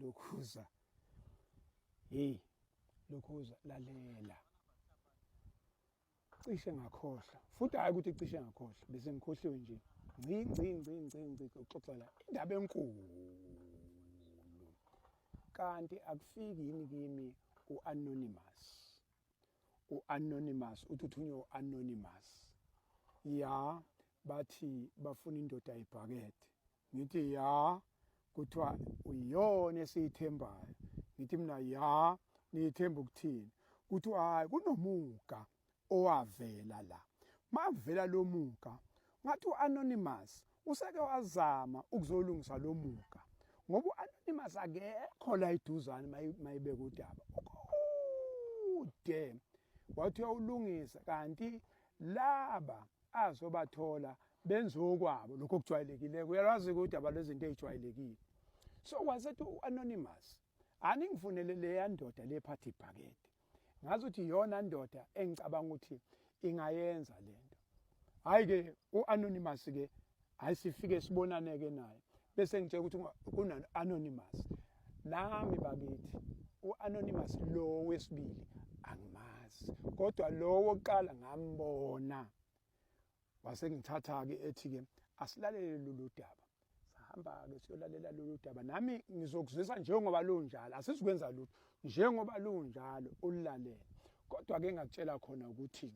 Lokhuza, hey lokhuza, lalela, cishe ngakhohlwa futhi, hhayi ukuthi cishe ngakhohlwa, bese ngikhohliwe nje, ngci ngci ngci ngci ngci, uxoxela indaba enkulu. Kanti akufiki yini kimi u-anonymous? U-anonymous uthi uthunywe u-anonymous, ya, bathi bafuna indoda ibhakede. Ngithi ya, kuthiwa uyona esiyithembayo. Ngithi mina ya, niyithemba ukuthini? Kuthiwa hayi, kunomuga owavela la. Mavela lo muga, ngathi u-anonymous useke wazama ukuzolungisa lo muga, ngoba u-anonymous akekho la eduzane. Mayibeka udaba ukude, wathi uyawulungisa, kanti laba azobathola benza okwabo lokho okujwayelekile. Uyalwazi udaba lwezinto ey'jwayelekile. So wasethi u-anonymous, aningifunele leya ndoda lephatha ibhakede. Ngazi ukuthi iyona ndoda engicabanga ukuthi ingayenza lento. Hhayi-ke u-anonymous-ke, hayi, sifike sibonane-ke naye, bese ngitshela ukuthi kuna-anonymous. Nami bakithi, u-anonymous lo wesibili angimazi, kodwa lo wokuqala ngambona. Wasengithatha-ke, ethi-ke asilalele lolu daba. Sahamba-ke siyolalela lolu daba. Nami ngizokuzwisa njengoba lunjalo, asizukwenza lutho, njengoba lunjalo ululalele. Kodwa-ke ngakutshela khona ukuthi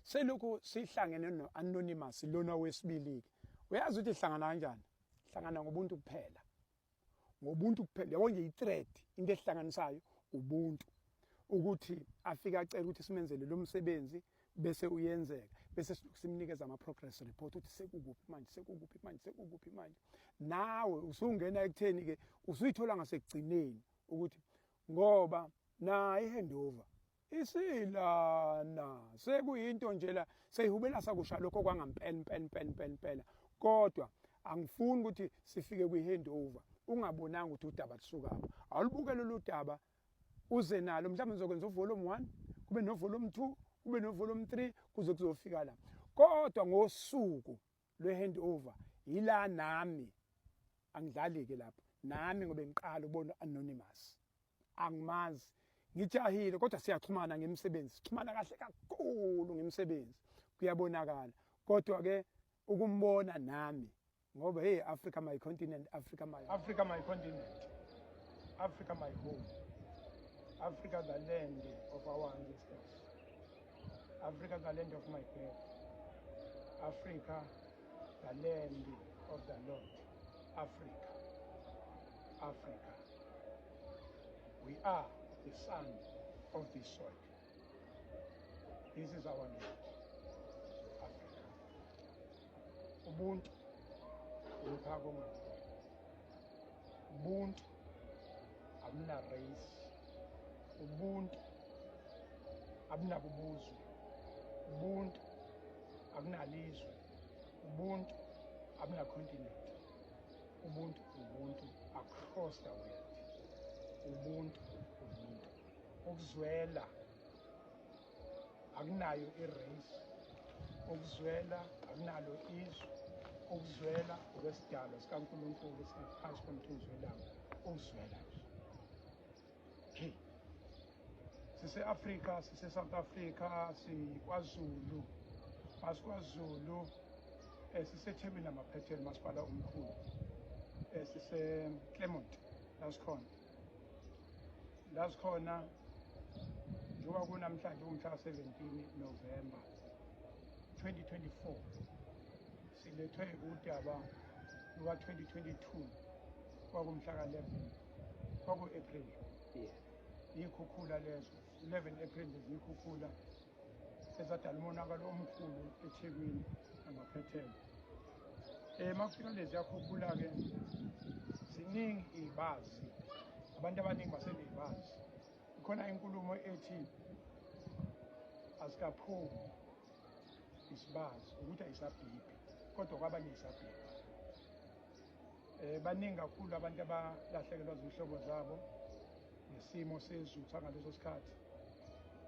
selokhu sihlangene no-anonymous lona wesibili-ke, uyazi ukuthi hlangana kanjani? Hlangana ngobuntu kuphela, ngobuntu kuphela. Yabo nje, i-thread, into ehlanganisayo ubuntu, ukuthi afike acela ukuthi simenzele lo msebenzi, bese uyenzeka, bese silokhu simnikeza ama-progress report ukuthi sekukuphi manje, sekukuphi manje, sekukuphi manje. Nawe usungena ekutheni-ke usuyithola ngasekugcineni ukuthi ngoba naye i-handover isilana sekuyinto nje la seyihubela sakusha lokho kwangampela impela impela impela impela. Kodwa angifuni ukuthi sifike kwi-handover ungabonanga ukuthi udaba lusukaphi. Awulubukele lolu daba, uze nalo. Mhlawumbe ngizokwenza uvolume 1, kube no-volume 2, kube no-volume 3, kuze kuzofika la. Kodwa ngosuku lwe-handover yila nami angidlali-ke lapho nami, ngobe ngiqala ukubona anonymous, angimazi, ngijahile, kodwa siyaxhumana ngemisebenzi, sixhumana kahle kakhulu ngemisebenzi, kuyabonakala. Kodwa-ke ukumbona nami, ngoba hey, Africa my continent, Africa my, Africa my continent, Africa my home, Africa the land of our ancestors, Africa the land of my birth, Africa the land of the Lord. Africa, Africa, we are the son of this soil. This is our land, Africa. Ubuntu umphako ongapheli. Ubuntu abuna race. Ubuntu abunabubuzwe. Ubuntu akunalizwe. Ubuntu abuna continent. Ubuntu ubuntu across the world. Ubuntu ubuntu. Ukuzwela akunayo i-race. Ukuzwela akunalo izwe. Ukuzwela okwesidalwa sikaNkulunkulu singaphansi komthunzi welanga. Ukuzwela nje. Okay, sise-Afrika, sise-South Africa, sikwaZulu, masiKwaZulu, siseThekwini namaphethelo, masipala omkhulu, sise-Claremont la sikhona, la sikhona njengoba kunamhlanje umhla ka-17 November 2024. Silethwe udaba luka-2022, kwakumhla ka-11, kwaku-April. Yikhukhula lezo, 11 April, ziyikhukhula ezadala umonakalo omkhulu eThekwini namaphethelo. Makufika lezi yakhukhula-ke, ziningi iy'bazi, abantu abaningi baseney'bazi. Ikhona inkulumo ethi asikaphumi isibazi, ukuthi ayisabhibhi, kodwa kwabanye isabhibha. Baningi kakhulu abantu abalahlekelwa zihlobo zabo ngesimo sezulu sangaleso sikhathi.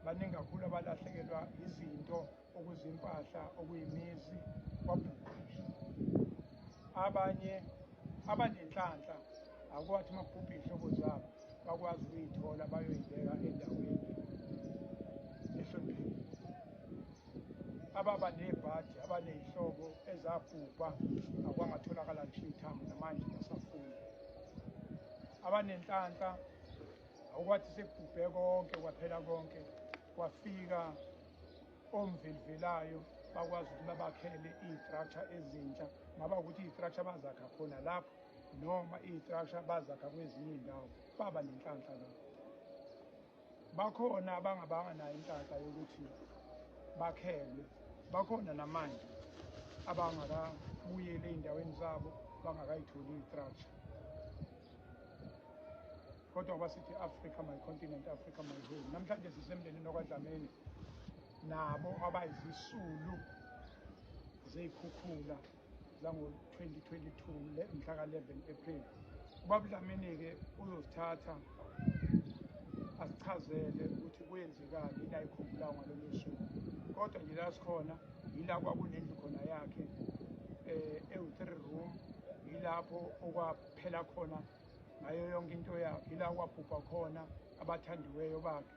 Baningi kakhulu abalahlekelwa izinto, okuzimpahla, okuyimizi, kwabhubha nje. Abanye abanenhlanhla Akwathi uma kubhubha iy'hlobo zabo bakwazi ukuyithola bayoyibeka endaweni ehloniphekile. Ababa nebhadi, abaney'hlobo ezabhubha akwangatholakala ngisho ithambo, namanje basafuna. Abanenhlanhla akwathi sekubhubhe konke kwaphela konke, kwafika omvelivelayo bakwazi ukuthi babakhele iy'structure ezintsha, ngaba ukuthi iy'structure bazakha khona lapho noma iy'structure bazakha kwezinye iy'ndawo, baba nenhlanhla lapho. Bakhona abangabanga nayo inhlanhla yokuthi bakhelwe, bakhona namanje abangakabuyeli ey'ndaweni zabo, bangakayitholi iy'structure. Kodwa ngoba sithi Africa my continent, Africa my home, namhlanje sisemndenini wakwaDlamini nabo abayizisulu zey'khukhula zango-2022 mhla ka-11 April. Ubaba Dlamini-ke uzosithatha asichazele ukuthi kwenzekani, yini ayikhumbulayo ngalolu suku. Kodwa nje la sikhona yila kwakunendlu khona yakhe ewu-3 room, yilapho okwaphela khona ngayo yonke into yakhe, yila kwabhubha khona abathandiweyo bakhe,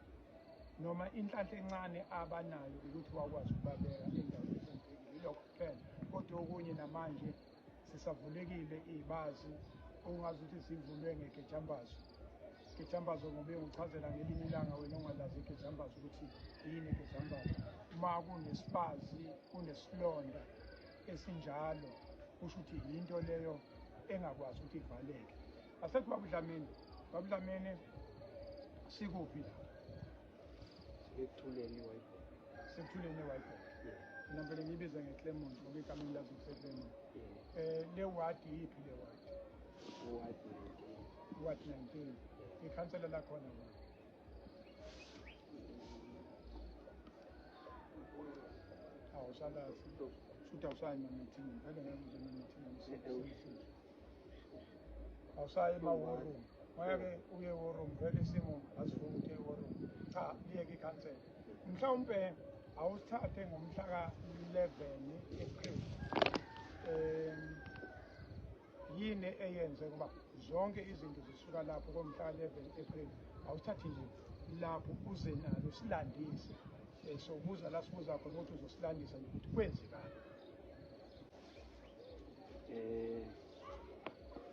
noma inhlanhla encane abanayo ukuthi wakwazi ukubabeka endaweni ehloniphekile. Yilokho kuphela. Kodwa okunye namanje sisavulekile iy'bazi okungazi ukuthi zivulwe ngegejambazo. Igejambazo ngoba ngichazela ngelinye ilanga wena ongalazi igejambazo ukuthi yini igejambazo. Uma kunesibazi, kunesilonda esinjalo, kusho ukuthi yinto leyo engakwazi ukuthi ivaleke. Asethi Baba Dlamini, Baba Dlamini sikuphi la? Sekuthuleni eWhiteboard. Sekuthuleni eWhiteboard. Mina vele ngiyibiza ngeClermont ngoba igama engilazi kuseClermont. Le ward yiphi le ward? Ward 19. Ward 19. Ikhansela lakhona wona. Awusalazi. Futhi awusayi ema-meeting. Vele ngeke uze ema-meeting. Awusayi ema-war room. Ngeke uye war room, vele isimo asivumi ukuthi uye war room. Cha, liyeke ikhansela. Mhlawumpe awusithathe ngomhla ka-11 April. Yini eyenze kuba zonke izinto zisuka lapho komhla ka-11 April? Awusithathe nje lapho uze nalo silandise. So buza la sibuza khona ukuthi uzosilandisa nje ukuthi kwenzekani.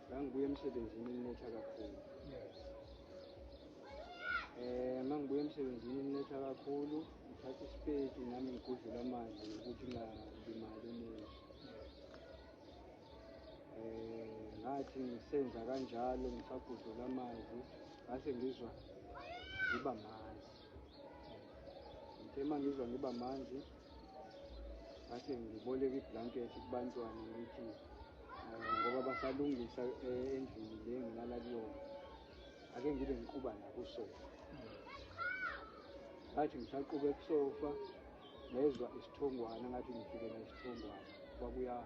Ngangibuya emsebenzini nginetha kakhulu. Yes. Mangibuya emsebenzini nginetha kakhulu, ngithatha isipeti nami ngigudlula amanzi ukuthi ngingalimali umuzi. Ngathi ngisenza kanjalo ngisagudlula amanzi, ngase ngizwa ngiba manzi. Ngithe uma ngizwa ngiba manzi, ngase ngiboleka iblanket kubantwana ngithi ngoba basalungisa endlini le ngilala kuyona, ake ngibe ngiquba nakusofa. Ngathi ngisaqube kusofa, ngezwa isithongwana, ngathi ngifikela isithongwana, kwakuya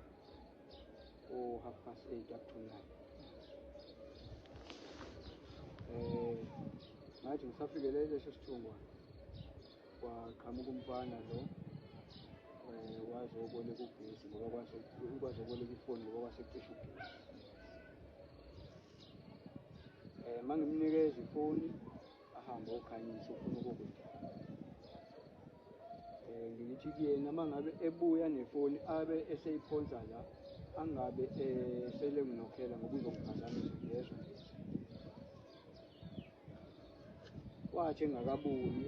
o-8:30 up to 9. Ngathi ngisafikele leso sithongwana, kwaqhamuka umfana lo wazoboleka ugesi ngoba kwazoboleka ifoni ngoba kwasecishe ugesi. Mangimnikeza ifoni ahambe okhanyisa ufuna ukukwenza. Ngithi kuyena mangabe ebuya nefoni abe eseyiphonsa la, angabe sele nginokhela ngoba uzongiphazamisa ngiyezwa. Wathi engakabuyi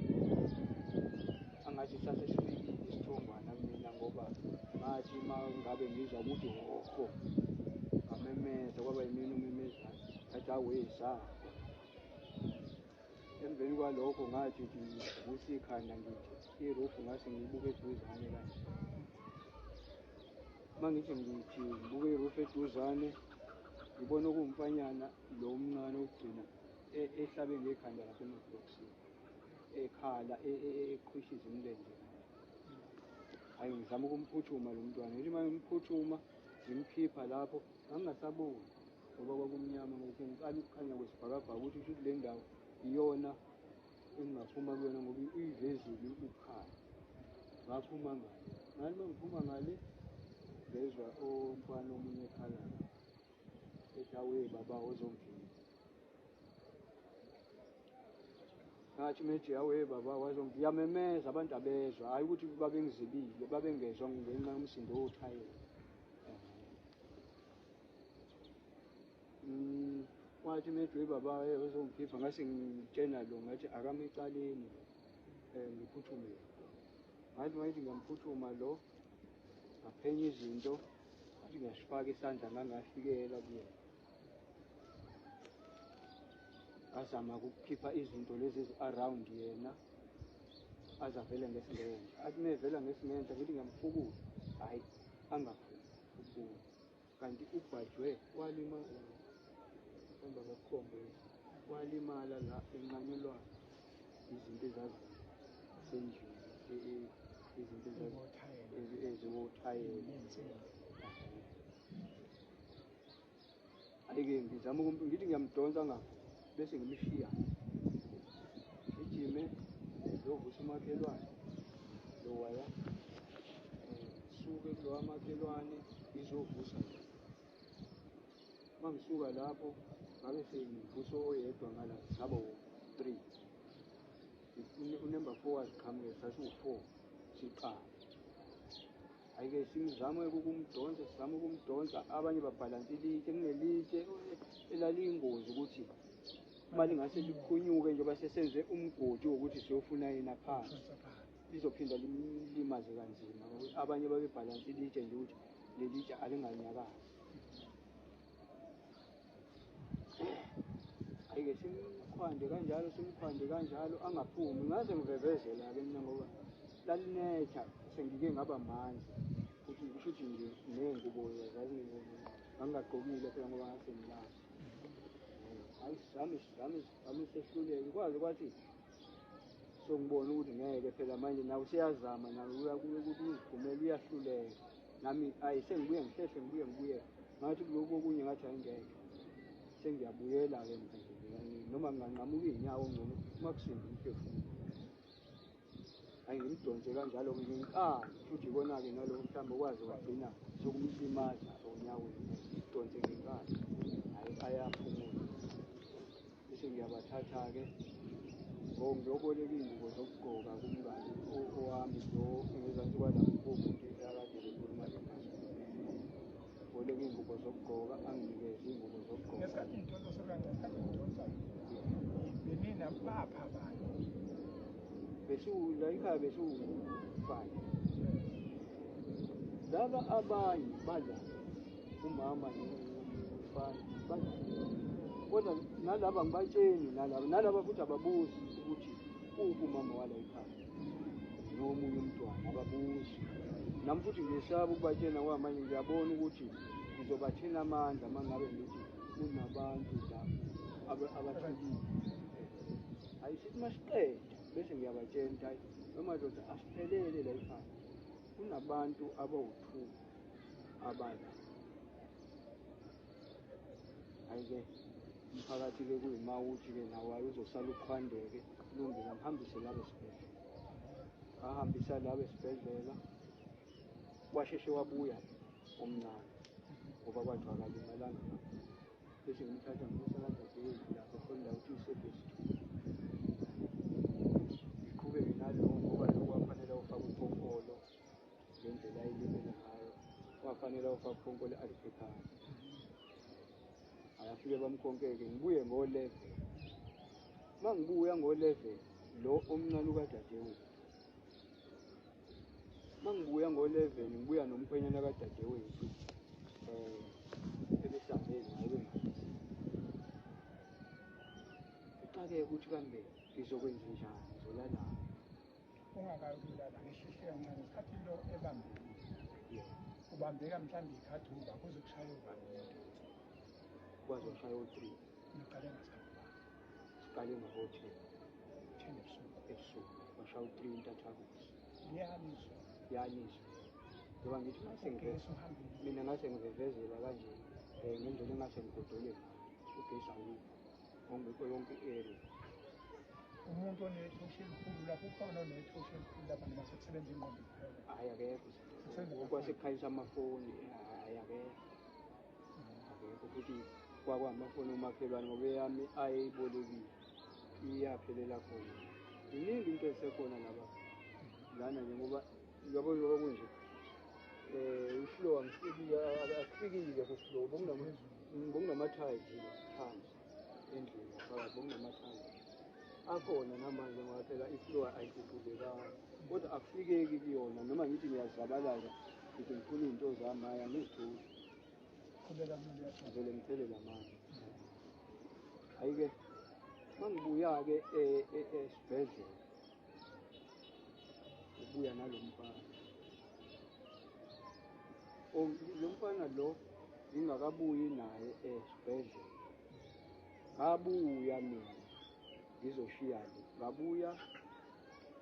angathi sase sifikile isithongwana kumina, ngoba ngathi uma ngabe ngizwa ukuthi hoho ngamemeza, kwaba yimina umemezayo, ngathi awesafa. Emveni kwalokho ngathi ngivusa ikhanda ngithi irufu ngase ngiyibuke eduzane kanje. Uma ngithi ngithi ngibuke irufu eduzane, ngibona okuwumfanyana lo omncane wokugcina ehlabe ngekhanda lapha emabhokisini, ekhala eqhwishiza imilenze kanje. Hhayi, ngizama ukumphuthuma lo mntwana, ngithi uma ngimphuthuma ngimkhipha lapho ngangingasaboni ngoba kwakumnyama. Ngoba sengiqala ukukhanya kwesibhakabhaka ukuthi kusho ukuthi le ndawo iyona engingaphuma kuyona ngoba ivezile ukukhanya. Ngaphuma ngale, ngathi uma ngiphuma ngale ngezwa umfana omunye ekhala ethi awe baba ozongena. Ngathi meje yawe baba wazongiyamemeza abantu abezwa, hayi ukuthi babengizibile, babengezwa ngenxa yomsindo wothayela. Wathi meje baba wazongikhipha, ngase ngitshena lo ngathi akame ecaleni ngiphuthume. Ngathi mayithi ngiyamphuthuma lo, ngaphenya izinto, ngathi ngiyasifaka isandla ngangafikela kuyena. Ngazama ukukhipha izinto lezi ezi-around yena, azavele ngesingenhla. Athi mevela ngesingenhla ngithi ngiyamfukula, hhayi angafuni ukubona. Kanti ubhajwe walimala, hamba ngakukhombisa, walimala la enqanyulwa izinto ezazisendlini, izinto eziwothayela. Ayike ngizama ngithi ngiyamdonsa ngapha bese ngimshiya. Ngijime ngiyovusa umakhelwane lowaya, suke kulowa makhelwane ngizovusa lo. Uma ngisuka lapho ngabe sengivusa oyedwa ngala, saba u-3. Unumber 4 waziqhamuke, sasiwu-4 siqala. Ayike simzame ukumdonsa, sizame ukumdonsa, abanye babhalansa ilitshe, kunelitshe elaliyingozi ukuthi uma lingase liqhunyuke njengoba sesenze umgodi wokuthi siyofuna yena phansi, lizophinda limlimaze kanzima. Abanye babebhalansa ilitshe nje ukuthi lelitshe alinganyakazi. Ayike simkhwande kanjalo, simkhwande kanjalo, angaphumi. Ngaze ngivevezela-ke mina ngoba lalinetha, sengike ngaba manzi. Futhi kusho ukuthi nje ney'ngubo ngangingagqokile phela ngoba ngase ngilala. Hayi sizame, sizame, sizame sehluleke. Kwaze kwathi songibona ukuthi ngeke phela manje nawe useyazama nawe uyakuye ukuthi uziphumele uyahluleka. Nami ayi sengibuye ngihlehle ngibuye ngibuye. Ngathi kulokhu okunye ngathi hayi ngeke. Sengiyabuyela-ke manje noma nginganqamuka iy'nyawo ngcono uma kusinda umphefumulo. Hayi ngimdonse kanjalo nginkani futhi ikona-ke naloko mhlawumbe okwazi kwagcina sokumlimaza onyaweni. Ngidonse ngenkani, hhayi ayaphumula. Bese ngiyabathatha-ke ngiyoboleka iy'ngubo zokugqoka kumngani owami lo engezansi kwalapho kuwumuntu akade bekhuluma ngemali. Boleka iy'ngubo zokugqoka, anginikeze iy'ngubo zokugqoka. Ngesikhathi ngidonsa sekancane, ngesikhathi ngidonsa benina bapha abantu. Besiwula ekhaya besiwu-5. Laba abanye bala umama nomfana bala. Kodwa nalaba ngibatsheni nalaba, nalaba futhi ababuzi ukuthi uphi umama wala ekhaya nomunye umntwana, ababuzi. Nami futhi ngiyesaba ukubatshena ngoba manje ngiyabona ukuthi ngizobathena amandla uma ngabe ngithi kunabantu la abathukile. Hayi sithi masiqeda bese ngiyabatshena ukuthi hayi madoda asiphelele la ekhaya. Kunabantu abawu-2 abala. Hhayi-ke umphakathi-ke kuyima ukuthi-ke nawo hhayi uzosala uqhwandeke, kulungile angihambise laba esibhedlela. Ngahambisa laba esibhedlela, washeshe wabuya omncane ngoba kwathiwa akalimalanga kakhulu. Bese ngimthatha ngimusa kadadewethu lapho khona la ukuthi isevisi 2. Ngiqhubeke nalowo ngoba lo kwafanele awufake uphonkolo ngendlela ayilimele ngayo, kwafanele awufake uphonkolo aliphephayo. Ayafike bamkhonkeke, ngibuye ngo-11. Uma ngibuya ngo-11 lo omncane ukadadewethu. Uma ngibuya ngo-11 ngibuya nomkhwenyana kadadewethu ebesambe naye bengabisi. Ngixakeke ukuthi kambe ngizokwenza njani, ngizolala. Ungakayi ukulala ngehlehle kancane isikhathi lo ebambekile. Ubambeka mhlawumbe ikhathi uba kuze kushaye ubani umuntu. Kwaze kwashaya o-3. Niqale ngasikhathi bani? Siqale ngabo-10. 10 ebusuku. Ebusuku. Kwashaya u-3 intathakusa. Liyaniswa. Liyaniswa. Ngoba ngithi ngase Ugesi uhambile. Mina ngase ngivevezela kanje, ngendlela engase ngigodole ngayo. Ugesi awukho. Ongekho yonke i-area. Umuntu onethoshi elikhulu lapho, ukhona onethoshi elikhulu lapha noma sekusebenza ingqondo kuphela? Hhayi akekho. Sekusebenza Kwase kukhanyisa amafoni, hhayi akekho. Akekho futhi kwakwamafoni omakhelwane ngoba eyami ayeyibolekile. Iyaphelela khona. Iningi into esekhona laba lana nje ngoba yabo njengoba kunje ifloor angifikile akufikile ku-floor bekunama-tiles phansi endlini phakathi bekunama-tiles akhona namanje ngoba phela ifloor ayiguqulekanga kodwa akufikeki kuyona noma ngithi ngiyazabalaza ngithi ngifuna iy'nto zami hhayi angizitholi. Qhubeka mlungu. Ngivele ngiphelele amandla. Hhayi-ke uma ngibuya-ke esibhedlela ubuya nalo mfana. Lo mfana lo ngingakabuyi naye esibhedlela. Ngabuya mina ngizoshiya lo. Ngabuya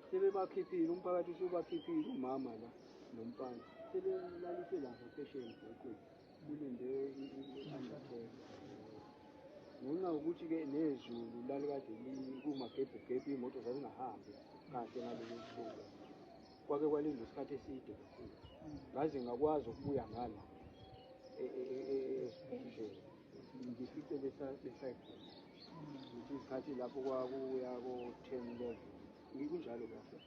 sebebakhiphile umphakathi usubakhiphile umama la nomfana. Sebelaliswe lapha phesheya emgwaqweni kulinde i-undertaker. Ngenxa yokuthi-ke nezulu lalikade kumagebhugebhu iy'moto zazingahambi kahle ngalolo suku. Kwake kwalindwa isikhathi eside kakhulu. Ngaze ngakwazi ukubuya ngala esibhedlela ngifice besayikhona. Ngithi isikhathi lapho kwakuya ko-10 11. Ngikunjalo kahle.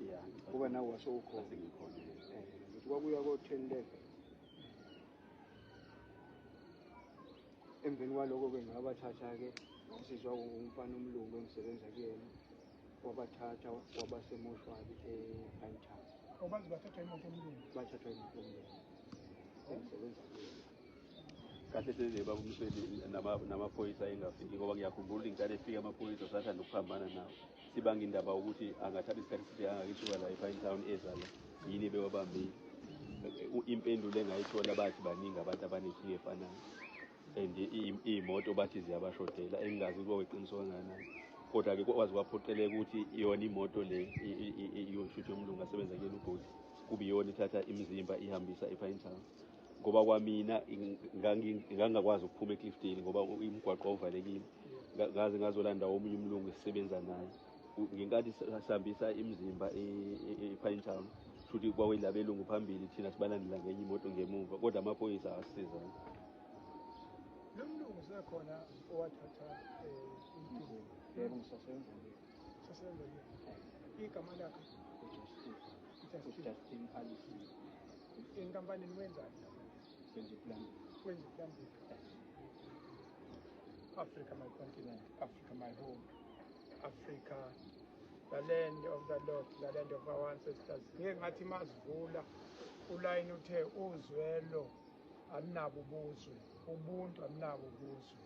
Yeah. Kuba nawe wasewukhona. Sengikhona. Ngithi kwakuya ko-10 11. Emveni kwaloko-ke ngabathatha-ke ngasizwa umfana omlungu engisebenza kuyena wabathatha wabasemoshwari e-Pinetown. Obazi bathathwa imoto omlungu. Bathathwa imoto omlungu engisebenza kuyena. Kahle hle baba uMsweli namaphoyisa engafiki ngoba ngiyakhumbula ngiqale efika amaphoyisa sathanda ukuphambana nawo. Sibanga indaba ukuthi angathatha isikhathi eside kangaka la ePinetown eza la yini bewabambile. Impendulo engayithola bathi baningi abantu abanenkinga efanayo. And iy'moto bathi ziyabashodela engingazi ukuba weqiniso kangakanani. Kodwa-ke kwaze kwaphoqeleka ukuthi iyona imoto le iyoshuthi yomlungu asebenza kuyena ubhuti kube iyona ithatha imizimba ihambisa ePinetown. Ngoba kwamina ngangingakwazi ukuphuma eCliffdale ngoba umgwaqo wawuvalekile. Ngaze ngazolanda omunye umlungu esisebenza naye. Ngenkathi sihambisa imizimba ePinetown futhi kwawela abelungu phambili thina sibalandela ngenye imoto ngemuva kodwa amaphoyisa asisizanga. Lo mlungu sekhona owathatha intombi. Yebo ngisasebenza kuyena. Sasebenza kuyena. Igama lakhe uJustin. Justin. uJustin Allison. Enkampanini wenzani? Senza i-plumbing. Wenza i-plumbing. Africa my continent, Africa my home, Africa the land of the Lord, the land of our ancestors. Ngeke ngathi mazivula ulayini uthe uzwelo alunabo ubuzwe, ubuntu alunabo ubuzwe.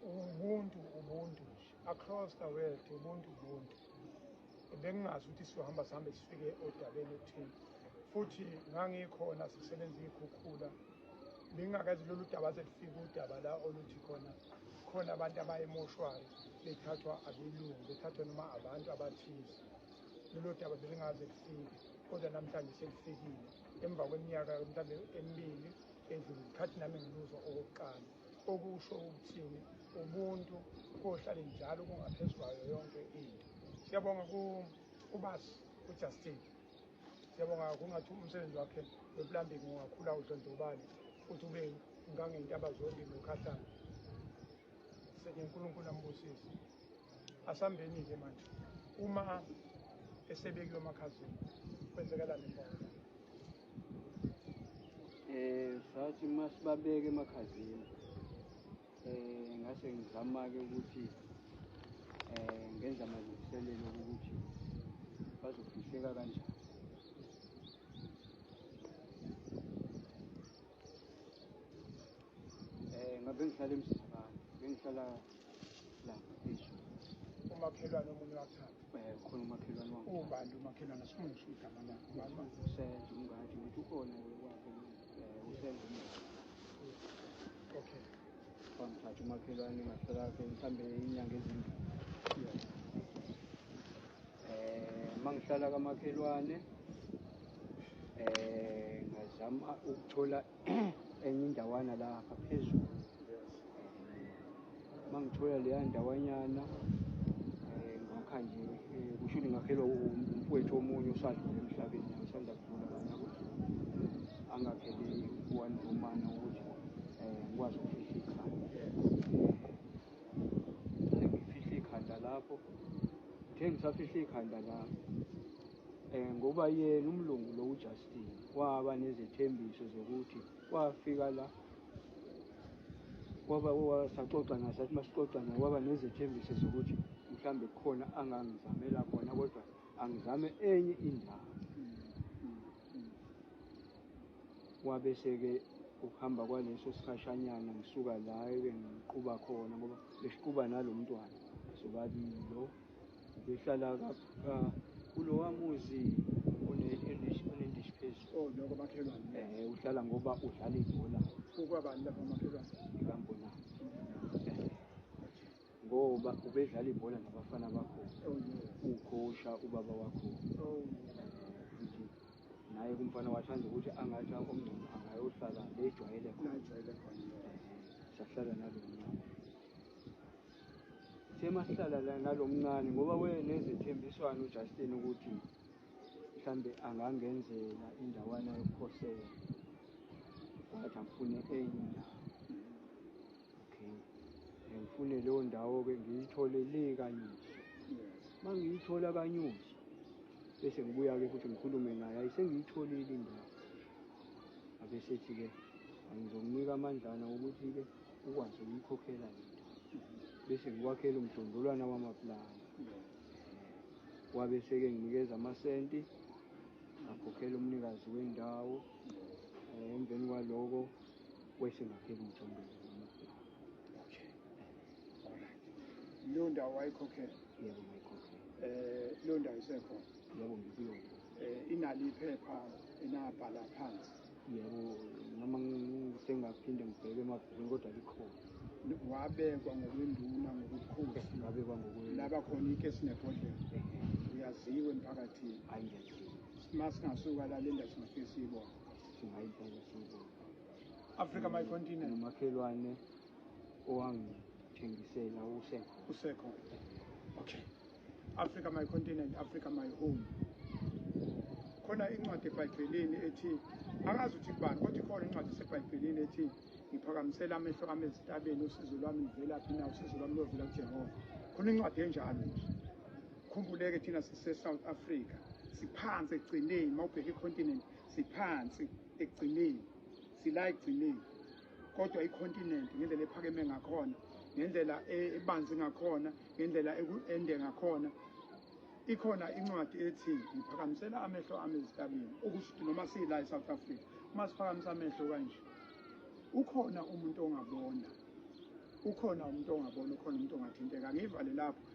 Ubuntu ubuntu nje. Across the world ubuntu ubuntu. Bengingazi ukuthi siyohamba sihambe sifike odabeni oluthile. Futhi ngangikhona sisebenza ikhukhula. Bengingakazi lolu daba selifika udaba la oluthi khona khona abantu abayemoshwari bethathwa abelungu bethathwa noma abantu abathize. Lolo daba belingaze lifike kodwa namhlanje selifikile emva kweminyaka mhlawumbe emibili edlule ikhathi nami ngiluzwa okokuqala. Okusho ukuthini ubuntu kohlale njalo kungaphezu kwayo yonke into. Siyabonga kubasi uJustin. Siyabonga kungathi umsebenzi wakhe weplumbing ungakhula udlondlobale futhi ube ngangentaba zonke nokhahlamba. Senye uNkulunkulu ambusise. Asambeni-ke manje uma esebekiwe emakhazeni kwenzekalani emva kwalokho? Sathi masibabeke emakhazeni ngase ngizama-ke ukuthi ngenza amalungiselelo ukuthi bazofihleka kanjani. Ngabe ngihlala eMzimkhulu, bengihlala lapha phezulu. Umakhelwane omunye wakuthatha? Khona umakhelwane wami. Ubani umakhelwane? Asifuni ngisho igama lakhe. Ubani? Usenzo Mngadi, ngithi ukhona kwakhe uSenzo Mngadi. Okay. Wangithatha umakhelwane ngahlala ke mhlambe inyanga ezimbili. Mangihlala kamakhelwane ngazama ukuthola enye indawana lapha phezulu. Mangithola leya ndawanyana ngakha nje kusho ukuthi ngakhelwa umfowethu omunye osadlula emhlabeni osanda kudlula ngonyaka odlule. Angakhele u-one roomana ukuthi ngikwazi ukufihla ikhanda. Ngifihla ikhanda lapho. Ngithe ngisafihla ikhanda lami ngoba yena umlungu lo uJustin waba nezethembiso zokuthi wafika la waba saxoxa naye, sathi masixoxa naye waba nezethembiso zokuthi mhlambe kukhona angangizamela khona, kodwa angizame enye indawo. Wabe-ke ukuhamba kwaleso sikhashanyana ngisuka la ebengiquba khona, ngoba besiquba nalo mntwana sobabili lo ubehlala kulowa muzi onendishi phezulu. Oh, lokho makhelwane. Uhlala ngoba udlala ibhola. Kukwabani lapha makhelwane? Ikambonana. Ngoba ubedlala ibhola nabafana bakhona. Oh yes. Ukhosha ubaba wakhona. Oh. Futhi naye kumfana wathanda ukuthi angathi omngcono angayohlala le ejwayele khona. Najwayele khona. Sahlala nalo mncane. Semahlala la nalo mncane ngoba wenezethembiswano uJustin ukuthi mhlambe angangenzela indawana yokukhosela. Wathi angifune enye indawo. Okay. Ngifune leyo ndawo-ke ngiyithole le kaNyusi. Yes. Uma ngiyithola kaNyusi bese ngibuya-ke futhi ngikhulume naye, ayi sengiyitholile indawo. Abesethi-ke angizokunika amandlana wokuthi-ke ukwazi ukuyikhokhela le ndawo. Bese ngikwakhela umdondolwana wamaplanga. Yes. Wabe seke nginikeza amasenti, ngakhokhela umnikazi wendawo. Emveni kwaloko wese ngakhela umjondolo wamaplanga. Okay. All right. Leyo ndawo wayikhokhela. Yebo, ngayikhokhela. Leyo ndawo isekhona. Yebo, ngikuyona. Inalo iphepha enabhala phansi. Yebo, noma sengaphinde ngibheke emabhukwini kodwa likhona. Wabekwa ngokwenduna ngobukhosi. Ngabekwa ngokwe Laba khona ikesi nebhodlela. Uyaziwa emphakathini. Hayi, ngiyaziwa. Masingasuka la le ndawo singafike siyibone. Singayibheka siyibone. Africa my continent. Nomakhelwane owangithengisela usekhona. Usekhona. Okay. Africa my continent, Africa my home. Khona incwadi eBhayibhelini ethi, angazi ukuthi kubani, kodwa ikhona incwadi eseBhayibhelini ethi ngiphakamisela amehlo ami ezintabeni, usizo lwami luvelaphi na? Usizo lwami luyovela kuJehova. Khona incwadi enjalo nje. Khumbuleke thina sise-South Africa, siphansi ekugcineni. Uma ubheka i-continent siphansi ekugcineni, sila ekugcineni, kodwa i-continent ngendlela ephakeme ngakhona, ngendlela ebanzi ngakhona, ngendlela ende ngakhona, ikhona incwadi ethi ngiphakamisela amehlo ami ezintabeni. Okusho ukuthi noma sila e-South Africa, uma siphakamisa amehlo kanje, ukhona umuntu ongabona, ukhona umuntu ongabona, ukhona umuntu ongathinteka. Ngivale lapho.